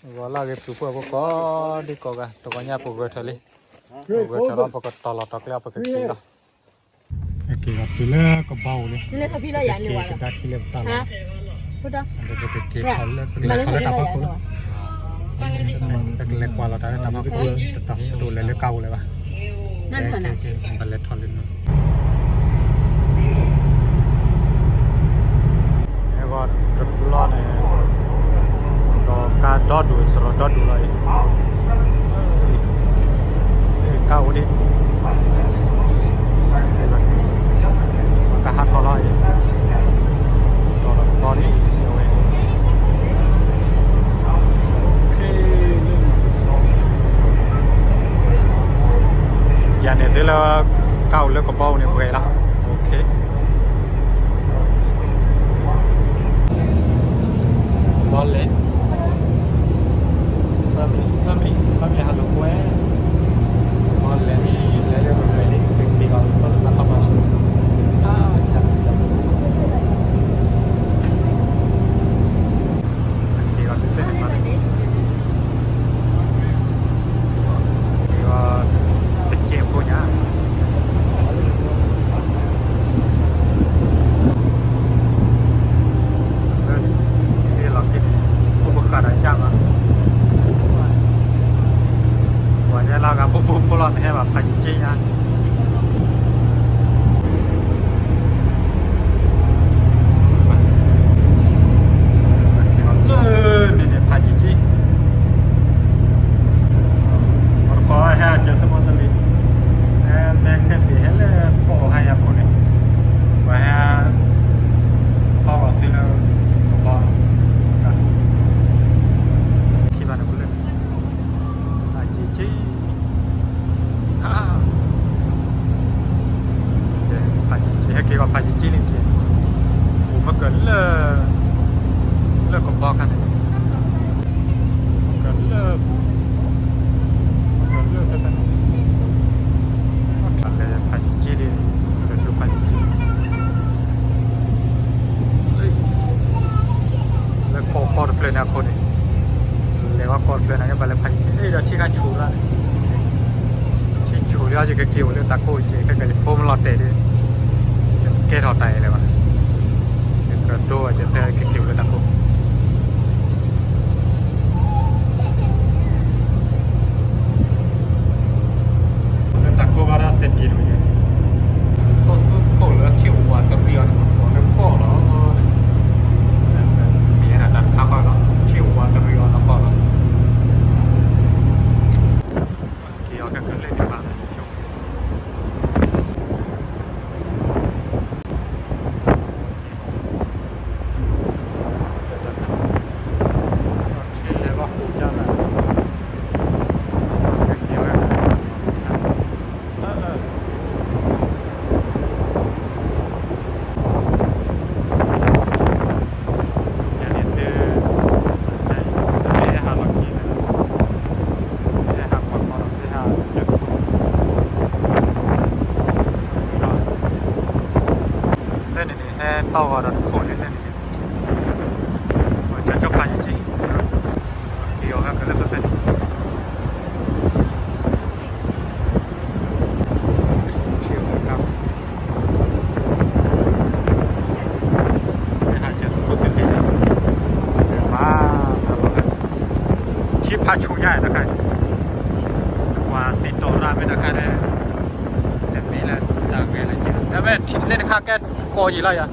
ဂီၤလၢအဂ့ၤ ပျုၤဖိဖိကိးဒံကိးဂၤ တဂီၤညါပဂဲၤထၢၣ်လံ, ပဂဲၤထၢၣ်လီၤ ပကတီၤလီၤတီၤကျဲ ပကက့ၤလီၤ. က့ၤလီၤတုၤလၢကဘီပူၤလံ, က့ၤကဒါခံလၢပတၢ်လီၤ, ပကက့ၤထီၣ်လၢ ပကလဲၤထီၣ်လၢတၢ်ဖီခိၣ်လီၤ, ပကလဲၤကွၢ်လီၤတၢ်လၢတၢ်ဖီခိၣ်လီၤ, တတီၤ ပတအိၣ်လဲၤလၢကါပူၤလၢၤဘၣ်. ပလဲၤထီၣ်လၢန့ၣ်, အဲၣ်ဂီၤတဘျီန့ၣ်, ဒီးကါဒီဒူၣ် တြီၤဒီဒူၣ်လီၤအံၤ, ကါအိၣ်ဒံး, ကဟးထီၣ်လီၤအံၤ, တီၤလီၤကဘီန့ၣ်, ဝဲ ယၤန့ၣ်သ့လၢ ကါအိၣ်လၢကဘီပူၤန့ၣ် ပှဲၤလီၤ, ဘီလဲၣ်, family family family ဟးလိာ်ကွဲ, ဘီလဲၣ်လံ လဲၤလၢပှဲၤလံ ကက့ၤအီၤလၢတၢ်ဖီခိၣ်လီၤ, က့ၤအီၤလၢန့ၣ် တကဲးဖိညါ, လၢထံလီၤခံန့ၣ် အိၣ်ပဃၣ်ဒီးကၢ်မး, ပှၤညါလၢဂၤ ဖိဖိဖိလီၤ နဟဲဘၣ်ဖးယံၤက့ညါ လၢန့ၣ်န့ၣ် ဖးယံၤက့, ပတကိးဟဲအကၢၤသမိသလံ, ဟဲမဲခဲပ့ၤဟဲလၢပိာ်ဟါယၤခိၣ်န့ၣ်, ပှၤဟဲ ဖီဂီၤသ့လၢ ကဘီ, ခံဘၣ်န့ၣ် ပလၢ ဖးယံၤက့ ဖးယံၤက့ ဟဲက့ၤဂီၤဖးယံၤက့လံက့, အိၣ်မ့ၢ်ကလၢ လၢကဘီခါန့ၣ်, မ့ၢ်ကလၢ မ့ၢ်ကလၢဖဲဖဲန့ၣ်, လဲၤဖးယံၤက့ဒံး, ကၠိဖးယံၤက့ လၢကီၢ်ကီၢ်တဖျၢၣ်န့ၣ်အခိၣ်န့ၣ်, လဲၤဝဲကီၢ်တဖျၢၣ်န့ၣ် ကဘၣ်လဲၤဖးယံၤက့ အဲၣ်ဒိးထံခါဆူၣ်ရၣ်န့ၣ်, ထံဆူၣ်လံအီၤ ယကက့ၤအိၣ်လၢတၢ်ကိးက့ၤ ခဲကဲယဖိမ့ၢ်လီၤတဲာ်ဒီး ယကဲထီၣ်တၢ်အဲၣ်လၢၤဘၣ်, ယကဒိယဖဲကက့ၤအိၣ်လၢတၢ်ကိး လၢတၢ်ကိးဘၣ်ဒၣ်စဲးပံၤဒိၣ်ယဲ, ခိၣ်သူခိၣ်လၢထံဝါတရံးအီၤန့ၣ် ပကိးလၢကီၢ်လီၤ, မ့ၢ်ဒၣ်တၢ်တခါဃီလီၤ ထံဝါတရံးအီၤလၢကီၢ်လီၤ, က့ၤအီၤကဲကလ့ၣ်န့ၣ်ဘၣ် ဖဲန့ၣ်န့ၣ် ဟဲတီၢ်ဂီၤဒီးတခိၣ်န့ၣ် ဖဲန့ၣ်န့ၣ် ကၠိဖးယံၤက့ က့ၤအီၤကလၢဖဲဖဲန့ၣ် ထံဂၤကါ မ့ၢ်ဟးကဲးသကိးသ့ၣ်သ့ၣ်န့ၣ် မၤ ထံဖးဆူညါတခါန့ၣ် ပှၤစံးတီၢ်ရၣ်မ့ၢ်တခါန့ၣ် တမ့ၢ်လၢတၢ်ဂဲၤလၢက့ၤ တမ့ၢ်လၢနခါကဲကိးယံာ်လီၤယၤ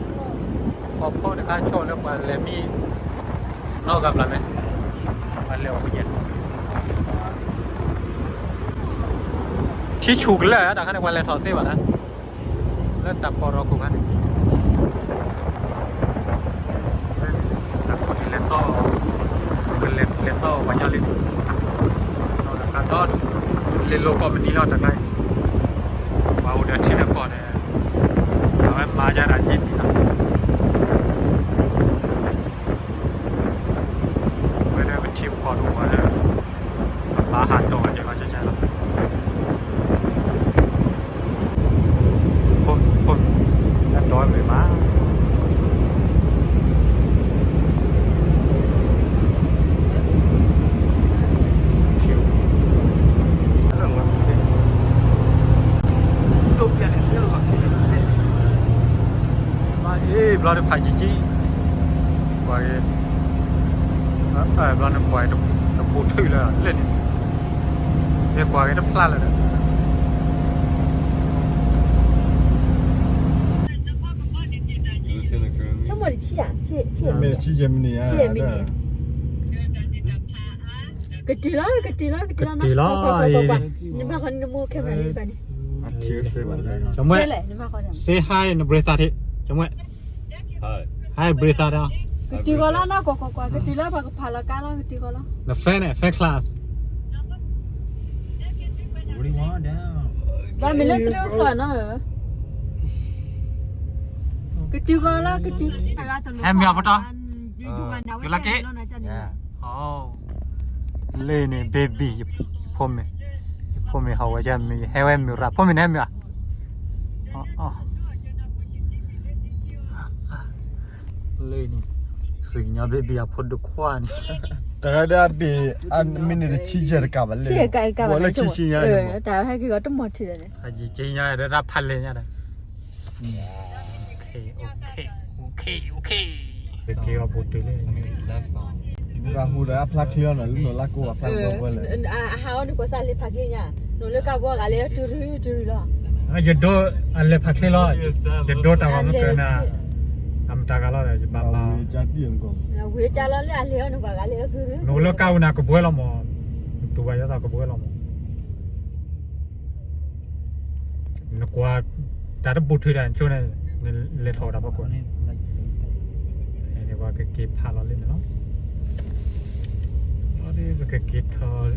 ပှၤဖိတခါဆိၣ်လၢပှၤလဲၤမံ နီၢ်ဂၤဘျီန့ၣ် ပှၤလဲၤအိၣ်ပူၤယဲၢ် ထံဆူၣ်ကလၢာ် တၢ်ခါန့ၣ် ပှၤလဲၤထီၣ်သ့ဘၣ်နၤ လၢတၢ်ပီၢ်ရီခိၣ်ခါန့ၣ် တၢ်ခိၣ်န့ၣ်လဲၤတီၢ် ကလဲၤလဲၤတီၢ်ပှၤညီလံ တၢ်ခါဒီး လဲၤလိာ်ကိးမုၢ်နံၤလီၤတၢ်ခါအံၤ ပှၤအိၣ်ဒီးထံဒီးကီၢ်န့ၣ် အဝဲမၤယါဒၣ်က့ၤနံၤလီၤ ဝဲဒၣ်ပထံပကီၢ်တအိၣ်ဘၣ်ဒီး ပဘၣ်ဟးတီၢ်ဝဲကဲကီကဲကဲလီၤ ဖိ ဖိ လၢတီၢ်ဝဲမ့ၢ်မး လၢ ဘျီတဖးယံာ်ကံ, ကွၢ်က့ၤ, ဘျီန့ၣ်ကွၢ်က့ၤတဘူးထုးလၢလဲၣ်န့ၣ်, မ့ၢ်ကွၢ်က့ၤတဖျါလၢာ်ဒီး, ဆိကမိၣ်တဆံယဲၢ်မံးနံးဧါ, ဆံယဲၢ်မံးနံး, ကတုၤလီၤ ကတုၤလီၤ ကတုၤလီၤ, ကတုၤလီၤ, နမၤဃီနမိၢ် camera န့ၣ်ဘၣ်န့ၣ်, ကၠီၤမွဲၣ်, say hi နဘြ့သးထ့, ကၠီၤမွဲၣ်, hi ဘြ့သးထ့, ကတုၤဃီလီၤနီၤ, ကွၢ်ကွၢ်ကွၢ် ကတုၤလီၤ ပှၤကဖးလီၤကါလီၤ ကတုၤဃီလီၤ, န fan န့ၣ် fan club ဒီးမ့ၢ်လၢတရူးချီၣ်နီၤ, ကတုၤဃီလီၤ ကတုၤ, ဟဲမ့ၢ်အဖိတီ, ယူၤလၢက့, လၢန့ၣ် baby ယဖိမ့ၢ်, ယဖိမ့ၢ်ဟီဝဲ ဟဲဝဲမ့ၢ်ရၣ် ဖိမ့ၢ်န့ၣ်ဟဲမ့ၢ်ဧါ, လၢန့ၣ်, စံၣ်ညီ baby အဖိဒုးခွါန့ၣ်, တဂၤဒၣ်ဘ့ၣ်, မ့ၢ်န့ၣ်တဆံယဲၢ်တကးဘၣ်လဲၣ်, လၢခံဆံညါ, တၢ်ဟဲက့ၤဂီၤတမီၢ်ထံၣ်ဒီးန့ၣ်, ယက့ညါဒီးတၢ်ဖးလဲၢ်ညါဒီး, က့ၤအီၤဘူးတုၤလံ, နၢ်ဟူဒီးအဖျါချ့အီၤနီၤ လၢနီၢ်လၢကိးအဖျါဘၢဘၢလဲၣ်, အဟးအီၤန့ၣ်ကွၢ်စၢ်လဲၤဖးချ့ညါ, နီၢ်လၢကါဘီဂၤလဲၤတုၤတုၤလီၤ, ယဒိအလဲၤဖးချ့လီၤ, ယဒိတၢ်ဂီၤမုၢ်ကနၤ, အမတၤဂၤလီၤဒီး ယဘၣ်ဘၣ်, ဝံၤကါလီၤလၢအလဲၤအီၤန့ၣ်ကွၢ်ဂၤလဲၤ, နအိၣ်လၢကါဝဲန့ၣ်ကဘှဲလီၤမး, နတူၢ်ဘၣ်ယသးကဘှဲလီၤမး နကွၢ်, တၢ်တဘူးထုးတၢ်ဆိန့ၣ်, နလဲၤထီၣ်တၢ်ဖီခိၣ်န့ၣ်, န့ၣ်ပှၤကက့ၤဖးလီၤလံန့ၣ်လီၤ, ပကက့ၤထီၣ်,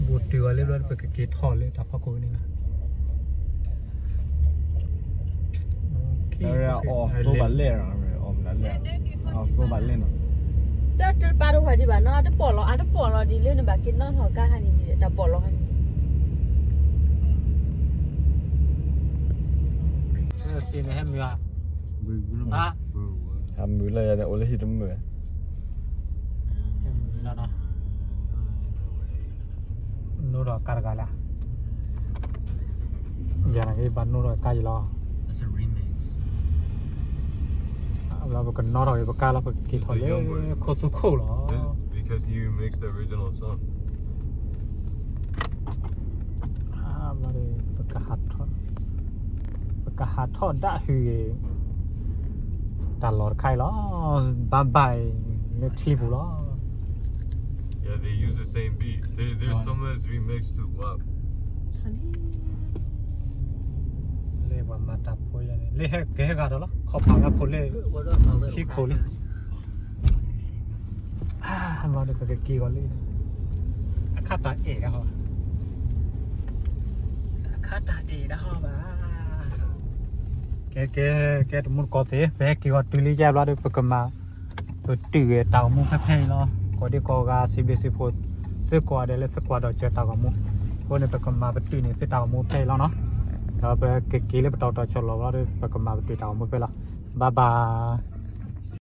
ဘူးတုၤအီၤလံဘျီ ပကက့ၤထီၣ်လၢတၢ်ဖီခိၣ်န့ၣ်လီၤ, အီၣ်သိဘၣ်လဲၣ်, အီၣ်သိဘၣ်လဲၣ်နီၤ, တၢ်တပာ်တဝဲဒံးဘၣ်နီၤ, တပိာ်လီၤ အတပိာ်လီၤဒ်လၢနဘၣ်က့ၤနီၣ်ထီၣ်ကါဟးန့ၣ်, တၢ်ပိာ်လီၤဟးန့ၣ် ဟဲမုာ်လီၤ, နီၣ်ထီၣ်ကါတဂၤလၢ, ယၤန့ၣ်ဘၣ်နီၣ်ထီၣ်ကါယလီၤ, လီၤပကနီၣ်ထီၣ်က့ၤပကါလီၤ ပကက့ၤထီၣ်လၢခိၣ်သူခိၣ်လီၤ. ပကဟးထီၣ်ဒၣ်ဟုၣ်ဂ့ၤ, တၢ်လီၢ်တခါအံၤလီၤ, ဘၣ်ဘၣ်အံၤ, လၢချံပူၤလီၤ. Yeah, they use the same beat. They, there's so much remix to WAP. လၢပှၤမၤတၢ်ဖိယါန့ၣ် လၢဟဲကဲဟဲဂၤဒီးလီၤ, ခီၣ်ဖးဝဲခိၣ်လၢ ခံခိၣ်လံ. မၤဒီးပကက့ၤဂီၤလံ, အခါတၢ်အဲၣ်ဒၣ်ဟီ, အခါတၢ်အဲၣ်ဒၣ်ဟီဘၣ်. ကဲ ကဲ ကဲ တမူတကိးသ့ၣ် ပဟဲက့ၤဂီၤတုၤလံယါဘျီဒီး ပကမၤ ပတုာ်တၢ်ဂီၤမူဖဲဖဲအံၤလီၤ. ကိးဒံကိးဂၤစံးဘျုးစံးဖှိၣ် သုကိးဂၤဒဲးလၢသုကွၢ်ဒီးစၢၤတၢ်ဂီၤမူ, အဃိန့ၣ် ပကမၤပတုာ်န့ၢ်သုတၢ်ဂီၤမူဖဲအံၤလီၤနီၤ. ဒီးပကက့ၤလၢပတီၢ်တီၤဆီၣ်လီၤဘျီဒီး ပကမၤပတုာ်တၢ်ဂီၤမူဖဲလီၤ. ဘၣ်ဘၣ်